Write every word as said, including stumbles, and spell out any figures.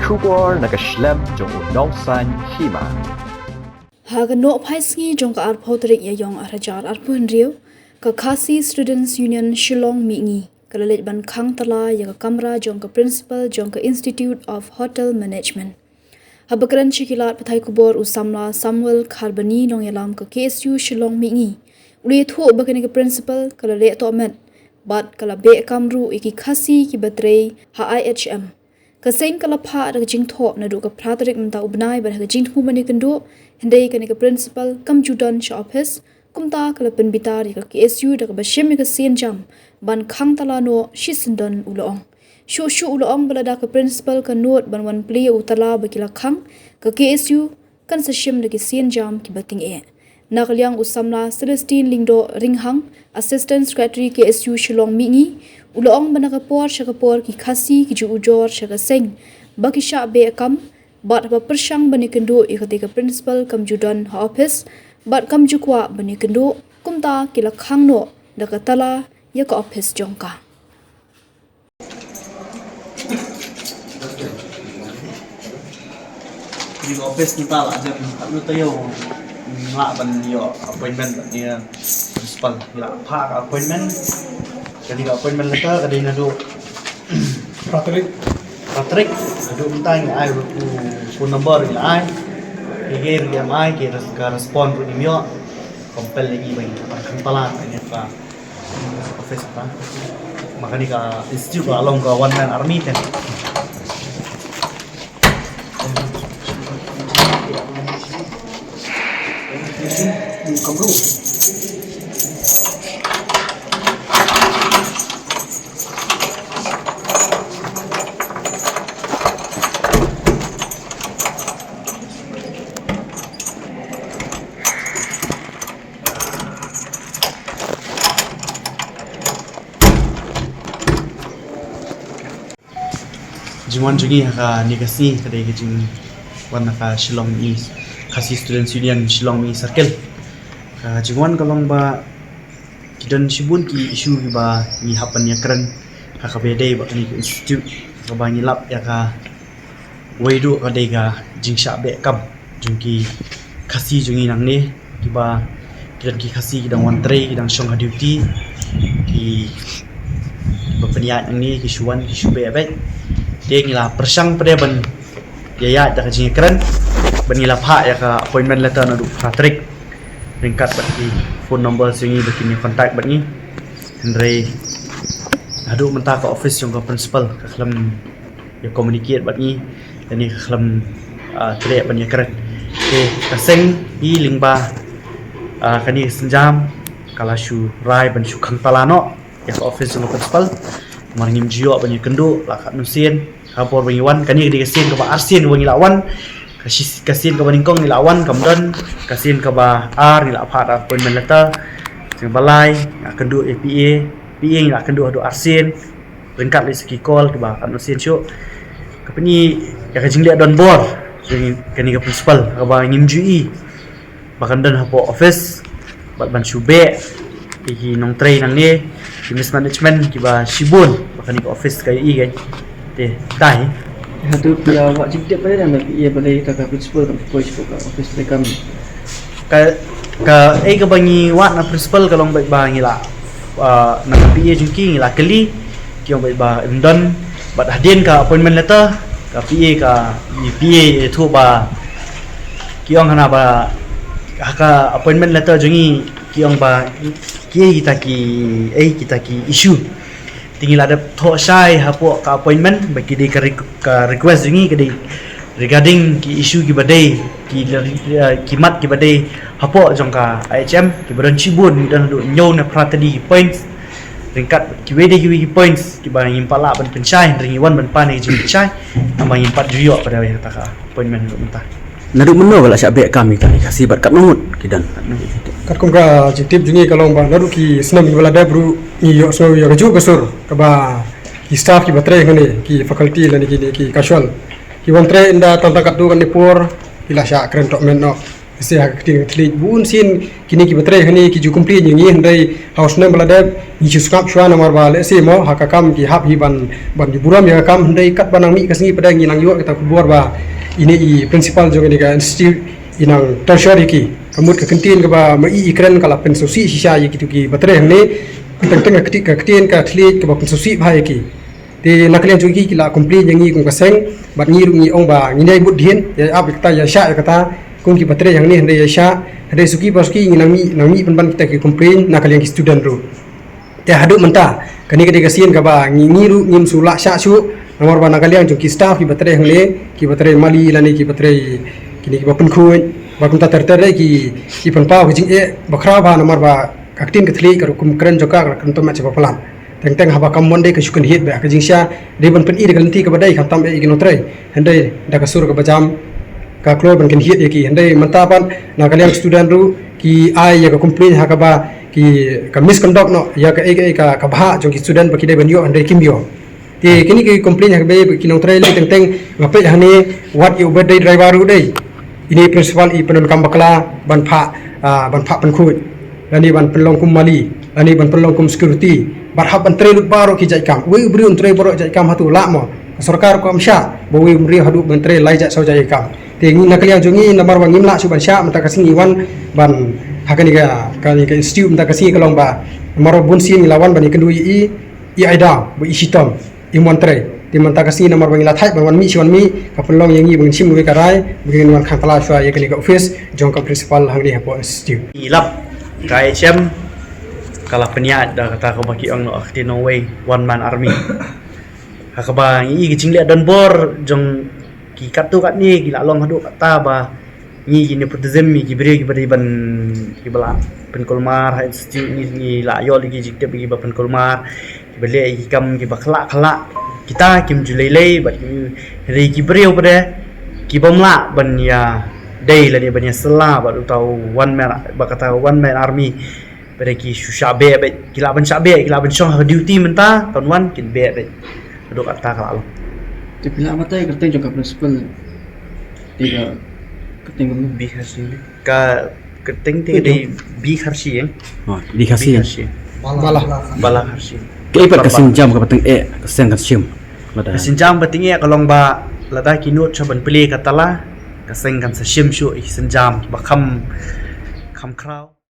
Khubor na ka shlem jong u Nongsaiñ Hima. Ha ka nohphai sngi jong ka arphew tarik Ïaiong arhajar arphew hynriew, ka Khasi Students Union Shillong Mihngi ka la leit ban khang tala ïa ka kamra jong ka principal jong ka Institute of Hotel Management. Haba kren sha ki lad pathai khubor u samla Samuel Kharbani nongïalam ka K S U Shillong Mihngi u la ïathuh ba kane ka principal ka la leh tohmet bad ka la beh kam ruh ïa ki Khasi kiba trei ha I H M. Ka seng ka la phah da ka jingthoh naduh ka phra tarik mynta u bnai bad ha ka jingthmu ban ïakynduh, hynrei kane ka principal kam ju don sha office. Kumta ka la pynbitar ïa ka K S U da kaba shim ïa ka sienjam ban khang tala noh shisyndon, u la ong. Shuh shuh u la ong ba lada ka principal ka nud ban wan plie ïa u tala ba ki la khang, ka K S U kan sa shim da ki sienjam kiba tyngeh. Na ka liang u samla Celestine Lyngdoh Ringhang, Assistant Secretary K S U Shillong Mihngi, u la ong ba na ka por sha ka por ki Khasi ki ju ujor sha ka seng ba ki shah beh kam, bad haba pyrshang ban ïakynduh ïa kata ka principal kam ju don ha office bad kam ju kwah ban ïakynduh, kumta ki la khang noh da ka tala ïa ka office jong ka. Ïa ka office mynta la jan kat mynta ïoh ngi lah ban ïoh appointment bad ïa principal, ngi lah phah ka appointment. Ka dei ka appointment letter ka dei naduh Patrick. Patrick, naduh mynta ngi ai ruh u phone number ngi la ai. Ki, ki ruh ngi ai, ki res-, ka respond ruh ngim ïoh. Compel lagi ba ngi khang tala ïa ka office ta. Ma kane ka institute ba long ka one man army te. Jingwan jong ngi ha kane ka sngi ka dei ka jingwan na ka Shillong Mihngi, Khasi Students Union Shillong Mihngi Circle. Ka jingwan ka long ba ki don shibun ki issue kiba ngi hap ban ïakren ha kaba ïadei bad kane ka institute, ha kaba ngi lap ïa ka wei duh ka dei ka jingshah beh kam jong ki Khasi jong ngi nangne, kiba ki don ki Khasi ki dang wan trei, ki dang shong ha duty, kiba pynïaid nangne ki shu wan ki shu beh beit. Te ngi la pyrshang pat de ban ïa ïaid da ka jingïakren, ban ngi la phah ïa ka appointment letter naduh phra tarik ryngkat bad ki phone number jong ngi ba kin ïa contact bad ngi. Hynrei haduh mynta ka office jong ka principal ka khlem ïa communicate bad ngi, kane ka khlem, ah, treh ban ïakren. Te ka seng i lyngba, ah, kane ka sienjam ka la shu rai ban shu khang tala noh ïa ka office jong ka principal. Namar ngim ju ïoh ban ïakynduh la katno sien. Ka por ba ngi wan, kane ka dei ka sien kaba arsien kaba ngi la wan. Ka shi-, ka sien kaba nyngkong ngi la wan kam don, ka sien kaba ar ngi la phah da appointment letter. Sien kaba lai ngi la kynduh ïa P A, P A ngi la kynduh haduh arsien. Ryngkat lei sa ki call kiba katno sien shuh. Ka pyni ïa ka jingleh donbor jong kane ka principal kaba ngim ju i ba kan don hapoh office bad ban shu beh ïa ki nongtrei nangne, ki mismanagement kiba shibun ba kane ka office ka ïohi. Te tai haduh ïa wad jingtip ba dei na P A ba dei ta ka principal kam poi shuh ka office te kam. Ka, ka, eh, kaba ngi wad na principal ka long beit ba ngi la, ah, na ka P A jong ki ngi la kylli, ki ong beit ba ym don, bad hadien ka appointment letter ka P A ka, i P A ïathuh ba ki ong hana ba ha ka appointment letter jong ngi ki ong ba ki, kita ki, eh, kita ki issue. Te ngi la dep thoh shai hapoh ka appointment ba ki dei ka re-, ka request jong ngi ka dei regarding ki issue kiba dei, ki, eh, ki mat kiba dei hapoh jong ka I H M, kiba don shibun, ngi don haduh hynñiew ne phra tylli ki points. Ryngkat kiwei de kiwei ki points kiba ngim pat lah ban pynshai, hynrei ngi wan ban pan ïa ka jingpynshai, namar ngim pat ju ïoh pat de kata ka appointment haduh mynta. Naduh mynno ba la shah beh kam ïa kita ki Khasi bad katno ngut ki don? Katkum ka jingtip jong ngi ka long ba naduh ki snem kiba la dep ruh ngi ïohsngew ïa kajuh ka sur kaba ki staff kiba trei hangne, ki faculty lane kine ki casual, ki wan trei ynda tang tang katto katne por ki la shah kren tohmet noh. Lehse ha ka ktien ka thylliej bun sien kine kiba trei hangne ki ju complain ïa ngi, hynrei ha u snem ba la dep ngi shu sngap shuwa namar ba lehse mo ha ka kam ki hap hi ban, ban ïa burom ïa ka kam, hynrei katba nang mih ka sngi pat ngi nang ïoh kata ka khubor ba ine i principal jong ine ka institute i nang torture ïa ki. Ka mut ka kyntien kaba ma i i kren ka la pynsngewsih shisha ïa kito kiba trei hangne. Teng teng ka ktien, ka ktien ka thylliej kaba pynsngewsih bha ïa ki. Te na ka liang jong ki ki la complain ïa ngi kum ka seng, bad ngi ruh ngi ong ba ngin ïai bud dien, ïai ap ïa kata, ïai shah ïa kata, kum kiba trei hangne hynrei ïai shah, hynrei suki ba suki ngi nang mih, nang mih pynban kita ki complain na ka liang ki student ruh. Te haduh mynta kane ka dei ka sien kaba ngi, ngi ruh ngim shu lah shah shuh, namar ba na ka liang jong ki staff kiba trei hangne, kiba trei mali lane kiba trei kine kiba pynkhuid, ba kumta ter ter ki, ki pynpaw ka jingeh ba khraw bha namar ba ka ktien ka thylliej ka rukom kren jong ka ka rukom tomat shaba palat. Teng teng haba kam mon dei ka shu kynhied beit ha ka jingshisha, dei ban pyni da ka lynti kaba dei khamtam eh ïa ki nongtrei. Hynrei da ka sur kaba jam ka kloi ban kynhied ïa ki. Hynrei mynta pat na ka liang student ruh ki ai ïa ka complain ha kaba ki, ka misconduct noh ïa kaei kaei ka, ka bhah jong ki student ba ki dei ban ïoh hynrei kim ïoh. Te kine ki complain ha kaba ïa ki nongtrei lei teng teng, nga peit hangne wat ïa u ba dei driver ruh dei. Ine principal i pyndonkam bakla ban phah, ah, ban phah pynkhuid, lane ban pynlong kum mali, lane ban pynlong kum security. Bad hap ban trei lut baroh ki jait kam. Uwei u briew un trei baroh jait kam hato lah mo? Ka sorkar kam shah ba uwei u briew haduh ban trei lai jait saw jait kam. Te ngi na ka liang jong ngi namar ba ngim lah shuh ban shah, mynta ka sngi ngi wan ban ha kane ka, kane ka institute mynta ka sngi ka long ba namar ba bun sien ngi la wan ban ïakynduh ïa i, i ai daw ba i shitom, i mon trei. Te mynta ka sngi namar ba ngi la thait ban wan mih shi wan mih, ka pynlong ïa ngi ba ngin shim kawei ka rai ba ngin wan khang tala shuwa ïa kane ka office jong ka principal hangne hapoh institute. I lap ka H M ka la pynïaid da kata kaba ki ong noh ka ktien nongwei one man army. Ha kaba ngi i ki jingleh donbor jong ki katto katne ki la long haduh katta ba ngi ki nepotism, ngi ki briew kiba dei ban, kiba la pynkulmar ha institute, ngi, ngi la ïoh ïa ki jingtip kiba pynkulmar, kiba leh ïa ki kam kiba khlak khlak. Kita kim ju lei lei bad kim, hynrei ki briew pat de ki bym lah ban ïa dei lane ban ïa sella bad uta u one man, bad kata one man army. Pat de ki shu shah beh beit, ki lah ban shah beh, ki lah ban shong ha ka duty mynta, tang wan kin beh beit. Haduh katta ka la long. Te phi lah batai kyrteng jong ka principal. Te ka kyrteng ka B Kharshi. Ka kyrteng te ka dei B Kharshi, eh? Oh, B Kharshi. B Kharshi. Bala. Bala Kharshi. Kaei pat ka sienjam kaba tyngeh ka seng kan shim? Lada ka sienjam ba tyngeh ka long ba lada ki nud sha ban plie ka tala, ka seng kan sa shim shuh ïa ki sienjam ba kham, kham khraw.